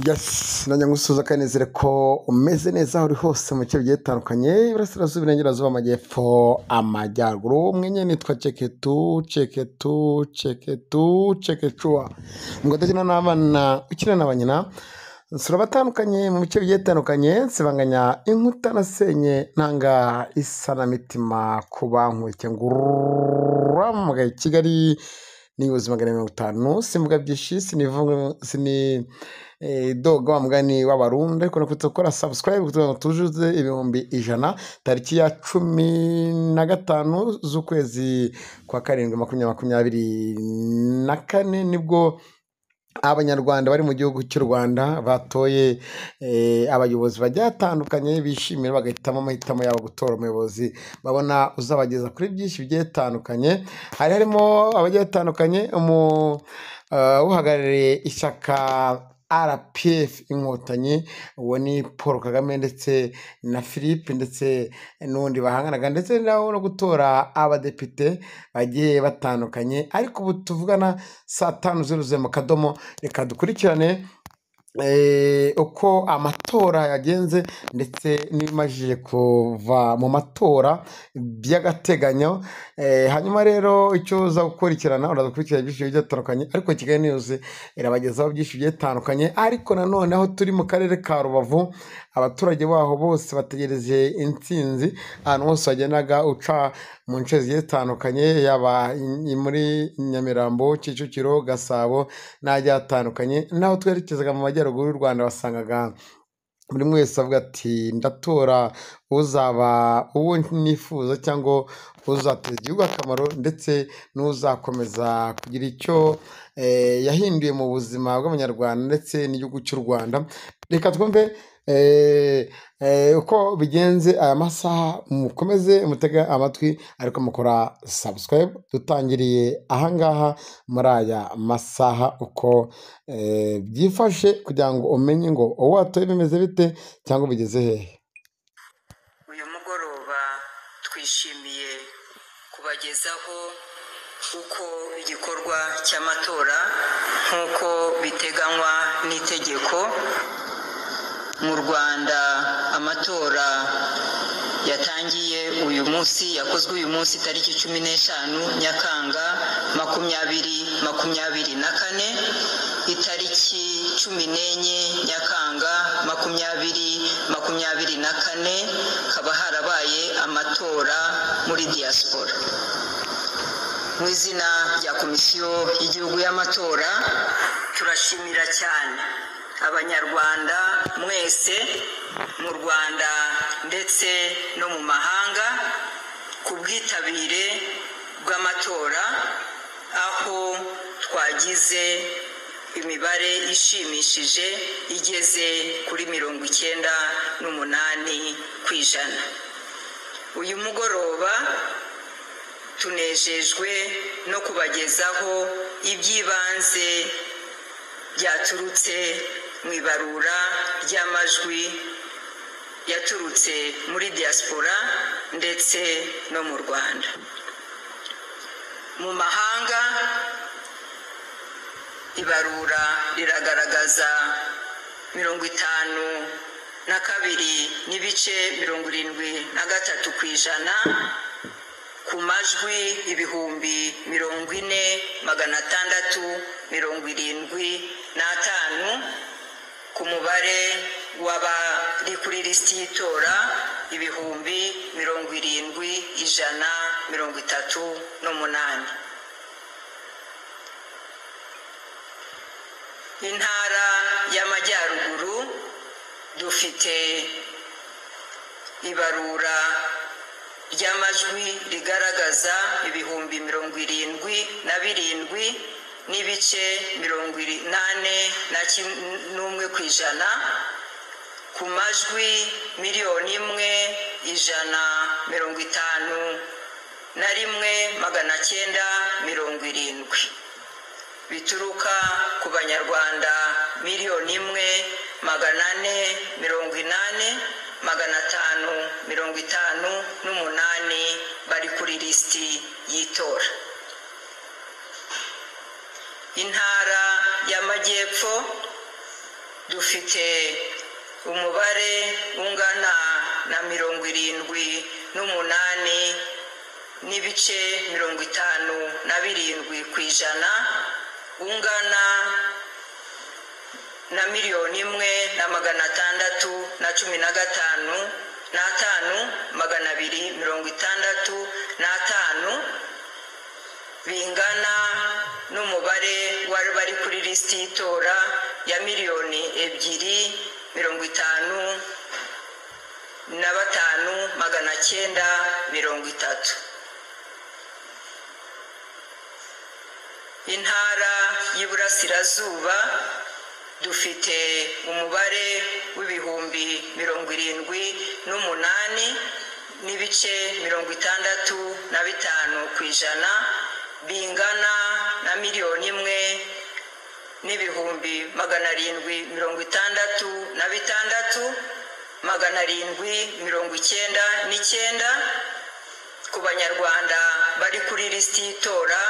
Yes, nanjye ngusuhuza kandi nizere ko umeze neza aho uri hose mu bice bigiye bitandukanye, iburasirazuba, iburengerazuba, amajyepfo, amajyaruguru. Mwenye nitwa Ceketu, Ceketu, Ceketu, Cekecua. Ngo udakina n'abana, ukina na ba nyina. Nsura abatandukanye mu bice bigiye bitandukanye, nsibanganya inkuta nasenye, ntanga isanamitima ku bankurikiye. Nguramagaye Kigali ni ubuzima 150, simvuga byinshi, sinivuga sini doga wa mugani w'Abarundi, ariko nakutse gukora subscribe kugira ngo tujuze 100,000 tariki ya 15 z'ukwezi kwa karindwi 2024, nibwo Abanyarwanda bari mu gihugu cy'u Rwanda batoye abayobozi bagiye batandukanye, bishimira bagahitamo amahitamo yabo gutora umuyobozi babona uzabageza kuri byinshi bigiye bitandukanye. Hari harimo abagiye batandukanye, uhagarariye ishyaka RPF Inkotanyi, uwo ni Paul Kagame ndetse na Philippe ndetse n'undi bahanganaga, ndetse nabo no gutora abadepite bagiye batandukanye. Ariko ubu tuvugana saa 5 zuzuye mu kadomo, reka dukurikirane uko amatora yagenze ndetse n'ibimajije kuva mu matora by'agateganyo. Hanyuma rero icyo uza gukurikirana, uraza gukurikirana byinshi bigiye bitandukanye, ariko Kigali News irabagezaho byinshi bigiye bitandukanye. Ariko nanone aho turi mu karere ka Rubavu, abaturage baho bose bategereje intsinzi. Ahantu hose wagendaga uca mu nce zigiye zitandukanye, yaba muri Nyamirambo, Kicukiro, Gasabo n'ahagiye hatandukanye, n'aho twerekezaga mu majyaruguru y'u Rwanda, wasangaga buri umwe wese avuga ati ndatora uzaba uwo nifuza cyangwa uzateza igihugu akamaro, ndetse n'uzakomeza kugira icyo yahinduye mu buzima bw'Abanyarwanda ndetse n'igihugu cy'u Rwanda. Reka twumve uko bigenze aya masaha, mukomeze mutege amatwi ariko mukora subscribe. Dutangiriye ahangaha muri aya masaha uko byifashe, kugira ngo umenye ngo uwo watoye bimeze bite cyangwa bigeze hehe. Uyu mugoroba twishimiye kubagezaho uko igikorwa cy'amatora nk'uko biteganywa n'itegeko. Mu Rwanda amatora yatangiye uyu munsi, yakozwe uyu munsi tariki 15 Nyakanga 2024. Itariki 14 Nyakanga 2024 haba harabaye amatora muri diaspora. Mu izina rya Komisiyo y'Igihugu y'Amatora turashimira cyane Abanyarwanda mwese mu Rwanda ndetse no mu mahanga ku bwitabire bw'amatora, aho twagize imibare ishimishije igeze kuri 98%. Uyu mugoroba tunejejwe no kubagezaho iby'ibanze byaturutse mu ibarura ry'amajwi yaturutse muri diaspora ndetse no mu Rwanda. Mu mahanga ibarura riragaragaza 52.73% ku majwi 40,675, ku mubare w'abari kuri lisiti y'itora 70,138. Intara y'Amajyaruguru dufite ibarura ry'amajwi rigaragaza 77.81% ku majwi 1,151,970 bituruka ku Banyarwanda 1,480,558 bari kuri lisiti y'itora. Intara y'Amajyepfo dufite umubare ungana na 78.57%, ungana na 1,615,265, bingana n'umubare wari bari kuri lisiti y'itora ya 2,055,930. Intara y'Iburasirazuba dufite umubare w'78.65%, bingana na 1,766,799 ku banyarwanda bari kuri lisiti y'itora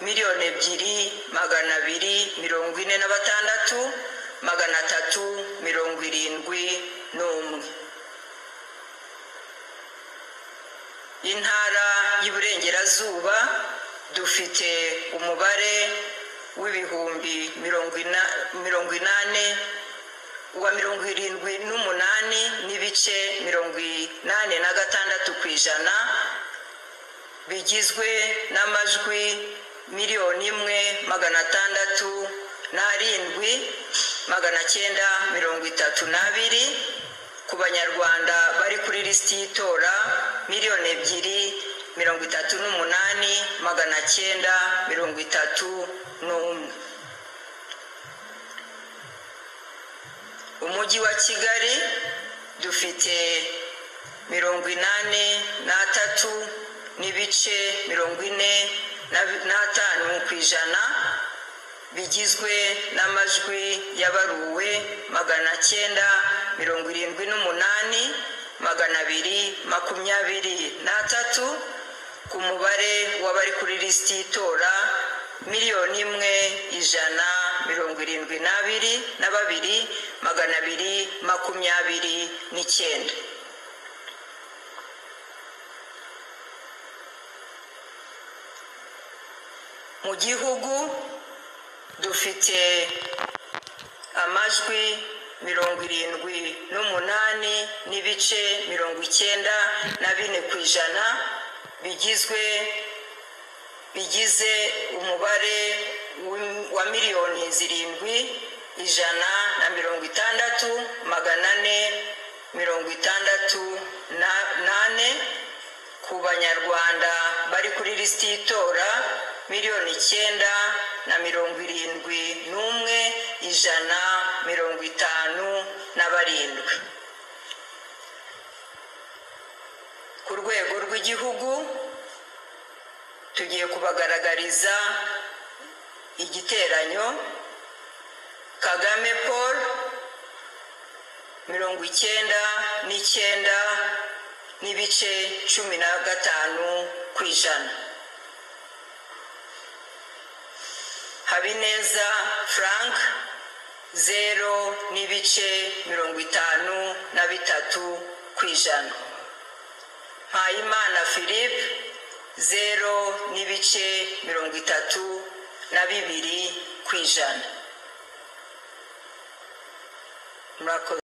2,246,371. Intara y'Iburengerazuba dufite umubare w'78.86%, bigizwe n'amajwi 1,607,932 ku banyarwanda bari kuri lisiti y'itora 2,038,931. Umujyi wa Kigali dufite 83.45%, bigizwe n'amajwi yabaruwe 978,223 ku mubare w'abari kuri lisiti y'itora 1,172,229. Mu gihugu dufite amajwi 78.94%, bigize umubare wa 7,160,464 ku banyarwanda bari kuri lisiti y'itora 9,071,157. Ku rwego rw'igihugu tugiye kubagaragariza igiteranyo. Kagame Paul 99.15%, Habineza Frank 0.53%, Mpayimana Philippe 0.32%. Murakoze.